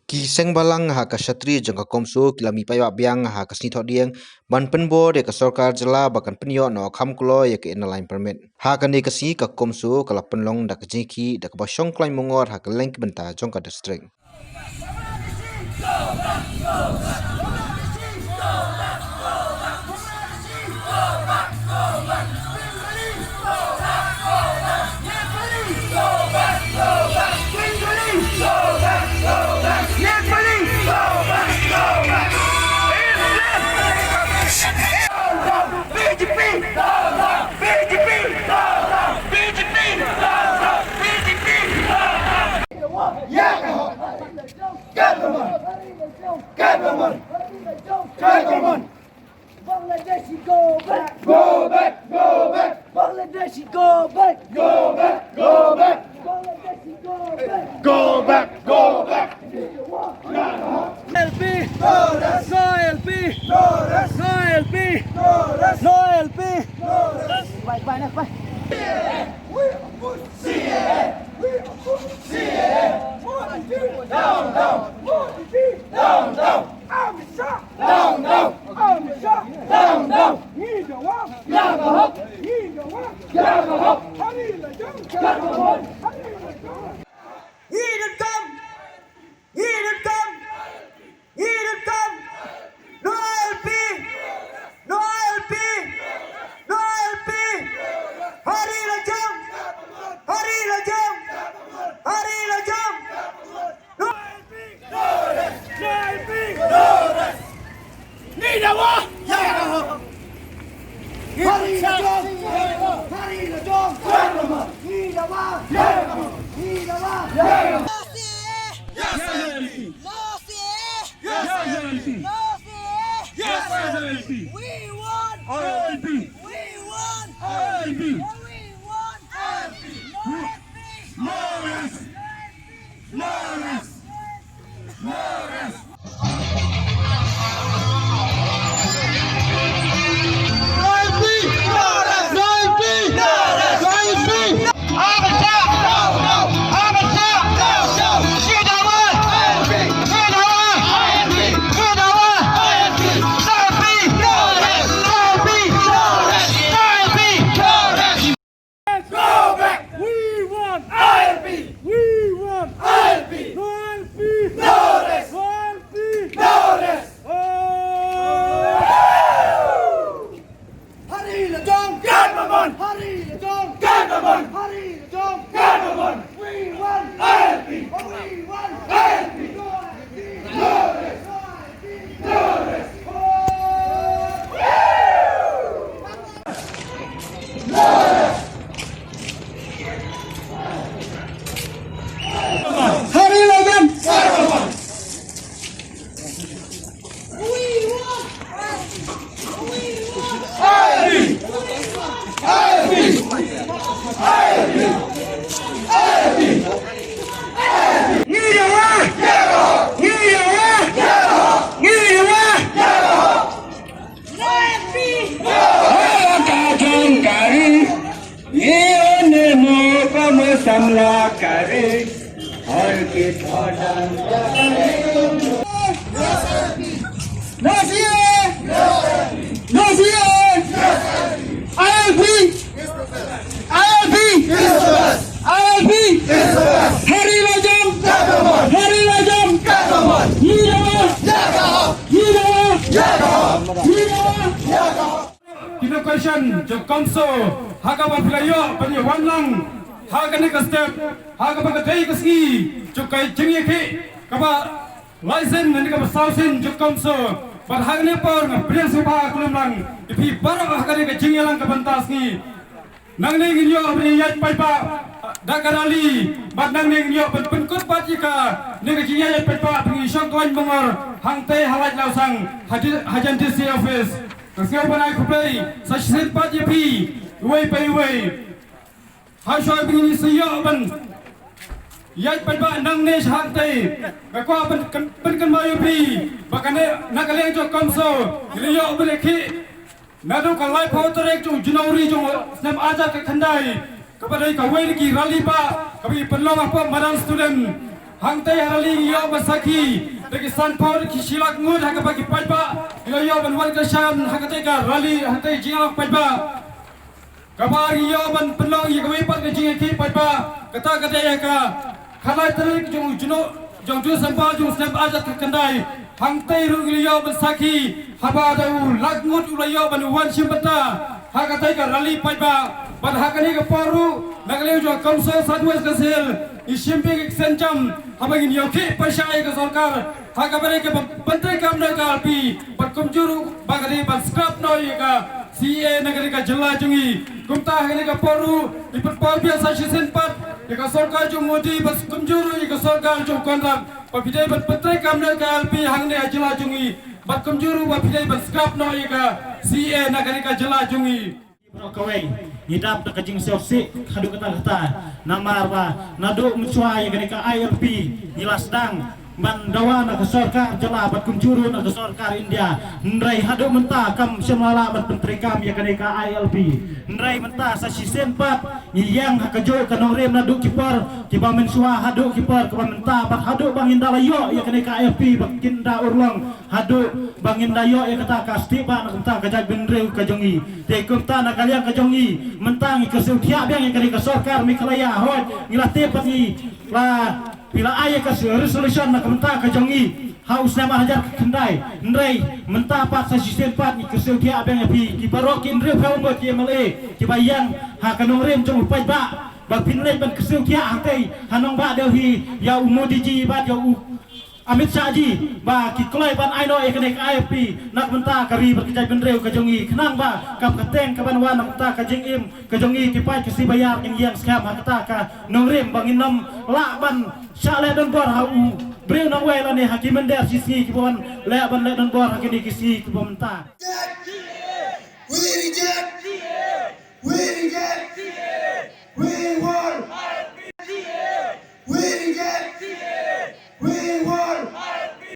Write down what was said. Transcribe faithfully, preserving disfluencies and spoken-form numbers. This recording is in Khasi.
Ki seng balang ha ka shatri jong ka CoMSO ki la mih paidbah biang ha ka sngi Thohdieng ban pynbor ïa ka sorkar jylla ba kan pynïoh noh kham kloi ïa ka Inner Line Permit. Ha kane ka sngi ka CoMSO ka la pynlong da ka jingïakhih da kaba shong khlaiñ mongor ha kylleng ki bynta jong ka district. Bangladeshi, go back! Go back! Go back! Bangladeshi, go back! Go back! Go back! Bangladeshi, go back! Go back! Go back! L P! No rest! No L P! No rest! No L P! No rest! No L P! No rest! Bye, bye, bye. We oppose C A A! We oppose C A A! Modi ji! Down, down! Modi ji! Down, down! Amit Shah! Down, down! Amit Shah! Down, down! Ngi dawa! Ïa ka hok! Ngi dawa! Ïa ka hok! Hari lajong! Ïa ka hok! Hari lajong! He didn't come! He didn't come! He didn't come! No L P! No L P! No L P! Hari lajong! Hari lajong! Hari lajong! No L P! No rest! No L P! No rest! Ngi dawa! Hari lajong! Hari lajong! Ngi dawa! Ngi dawa! Yes, L P! No C A A! Yes, L P! No C A A! Yes, L P! We want! L P! We want! L P! We want! L P! No L P! No rest! No rest! No rest! Go back! We want I L P! We want I L P! No L P! No rest! No L P! No rest! Oh! Hari lajong! Kan mamon! Hari lajong! Kan mamon! Hari lajong! Kan mamon! We want I L P! We want I L P! No I L P! No rest! No I L P! No rest! Ngi ïa ne mo ba mo samla kare. Hoi ki thodan. No C A A! No C A A! I L P! I L P! I L P! Hari lajong! Hari lajong! Ni dawa! Ni dawa! Ni dawa! Ki nongkyrshan jong CoMSO ha kaba phi la ïoh ban ïa wan lang ha kane ka step ha kaba ka dei ka sngi jong ka jingïakhih kaba lai sien ne kaba saw sien jong CoMSO. Bad ha kane por nga pdiang sngewbha khlem lang ïa phi baroh ha kane ka jingïalang ka bynta sngi. Nangne ngin ïoh ban ïaid paidbah da ka rally bad nangne ngin ïoh ban pynkut pat ïa kane ka jingïaid paidbah ba ngin shong khlaiñ mongor hangtei ha Laitlawsang ha D-, hajan D C office. Nga sngew ban ai khublei sa shisien pat ïa phi iwei pa iwei. Hashwa ba ngin sa ïoh ban ïaid paidbah nangne sha hangtei. Nga kwah ban kyn-, pynkynmaw ïa phi ba kane na ka liang jong CoMSO ngi la ïoh ban ïakhih naduh ka laiphew tarik jong u January jong u snem arhajar khatkhyndai, kaba dei kawei na ki rally bah kaba ngi pynlong hapoh madan student. Hangtei ha rally ngi ïoh ban sakhi da ki sanphew ki shilak ngut ha kaba ki paidbah ngi la ïoh ban wan kyrshan ha katei ka rally, hangtei jingïalang paidbah. Kaba ngi ïoh ban pynlong ïa kawei pat ka jingïakhih paidbah, kata ka dei ïa ka khatlai tarik jong u jno jong u December jong u snem arhajar khatkhyndai. Hangtei ruh ngi la ïoh ban sakhi haba da u lak ngut u la ïoh ban wan shim bynta ha katei ka rally paidbah. Bad ha kane ka por ruh na ka liang jong ka Council South West Khasi Hills ngi shim biang ka sienjam haba ngin ïoh khih pyrshah ïa ka sorkar ha kaba dei ka pyntreikam noh ïa ka I L P bad kumjuh ruh ba ka dei ban scrap noh ïa ka C A A na kane ka jylla jong ngi. Kumta ha kane ka por ruh ngi pynpaw biang sa shisien pat ïa ka sorkar jong u Modi bad kumjuh ruh ïa ka sorkar jong u Conrad ba phi dei ban pyntreikam noh ïa ka I L P hangne ha jylla jong ngi bad kumjuh ruh ba phi dei ban scrap noh ïa ka C A A na kane ka jylla jong ngi. Baroh kawei ngi dap da ka jingsngewsih haduh katta katta, namar ba naduh mynshuwa ïa kane ka I L P ngi la sdang ban dawa na ka sorkar jylla bad kumjuh ruh na ka sorkar India, hynrei haduh mynta kam shym la lah ban pyntreikam ïa kane ka I L P. Hynrei mynta sa shisien pat ngi ïeng ha kajuh ka nongrim naduh ki por kiba mynshuwa haduh ki por kiba mynta bad haduh ba ngin da la ïoh ïa kane ka I L P ba kin da urlong haduh ba ngin da ïoh ïa kata ka stieh bah na kumta ka jaitbynriew ka jong ngi. Te kumta na ka liang ka jong ngi mynta ngi kyrsiew thiah biang ïa kane ka sorkar Meghalaya, hooid ngi la tip bad ngi la, phi la ai ïa ka resolution na kumta ka jong ngi ha u snem arhajar khatkhyndai. Hynrei mynta pat sa shisien pat ngi kyrsiew thiah biang ïa phi ki baroh ki hynriewphew ngut ki M L A kiba ïeng ha ka nongrim jong u paidbah ba phin leit ban kyrsiew thiah hangtei ha nongbah Delhi ïa u Modi ji bad ïa u Amit Shah ji ba ki kloi ban ai noh ïa kane ka I L P. Na ka bynta ka ri bad ka jaitbynriew ka jong ngi, khnang ba ka pateng ka ban wan na ka bynta ka jingim ka jong ngi ki paid Khasi Baïar kin ïeng skhem ha kata ka nongrim ba ngin ym lah ban shah leh donbor ha u briew nongwei lane ha ki mynder shisngi kiba wan leh ban leh donbor ha kine ki sngi kiba mynta.